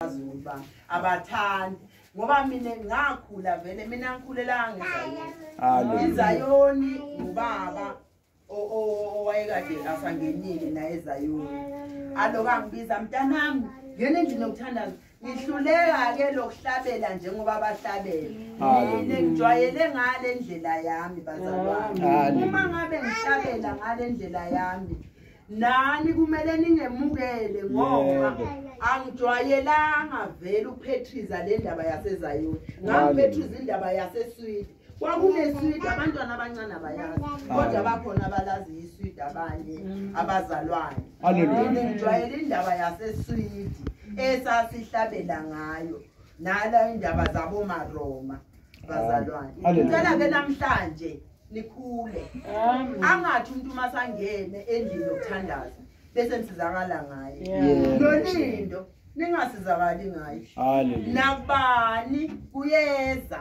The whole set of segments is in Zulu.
Abazukulu bami abathandi ngoba mina ngakhula vele mina ngikhulelanga eZayoni. IZayoni ubaba owayekade asangenile naye eZayoni. Aloku angibiza mntanami ngena endlini yokuthandaza. Ngihluleka ke lokuhlabela njengoba bahlabela. Mina ngijwayele ngale ndlela yami bazalwane. Uma ngabe ngihlabela ngale ndlela yami nani kumele ningemukele ngoba angijwayelanga vele ukupetriza le ndaba yaseZayoni. Ngangipetriza indaba yaseSwidi. Kwakuneswidi abantwana abancane abayazi kodwa bakhona abalazi iswidi abanye abazalwane. Mina ngijwayele indaba yaseSwidi esasihlabela ngayo nala indaba zabo maRoma bazalwane. Ngicela ke namhlanje nikhule. Angathi umuntu masangene endlini yokuthandaza bese nisizakala ngaye. Nolindo ningasizakali ngaye. Nakubani kuyeza.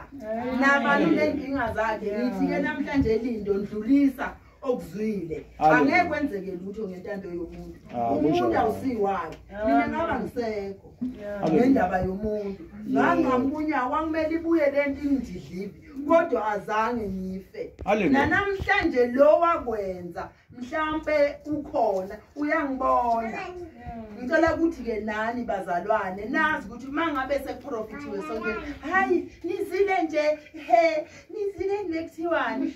Nabani nenkinga zakhe ngithi ke namhlanje lindo ndlulisa okuzwile. Angeke kwenzeke lutho ngentando yomuntu. Umuntu awusiwakhe. Mina ngaba ngisekho ngendaba yomuntu. Nganqamunya kwangimele ibuye lento ingididlibi kodwa azange ngife. Namhlanje lo wakwenza mhlambe ukhona uyangibona. Ngicela ukuthi ke nani bazalwane nazi ukuthi mangabe sekuprofithiwe sonke hayi nizile nje he nizile nekuthiwani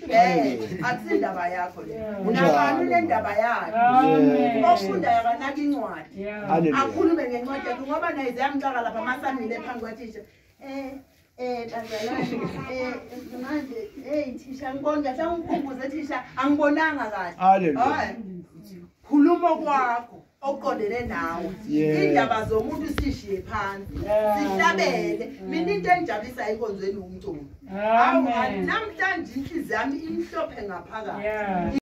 akusindaba yakho le. Unabani lendaba yakhe ofundayo akanaka incwadi akhulume ngencwadi yakhe ngoba naye ziyamxaka lapha masamile phambi kwathisha bazalwane manje hey thisha ngibona kahle angikhumbuze thisha angibonanga kahle. Khuluma kwakho okuqondene nawe. Indaba zomuntu sishiye phansi sihlabele. Mina into engijabulisa inkonzweni umculo. Awu namhlanje inhliziyo yami imhlophe ngaphakathi.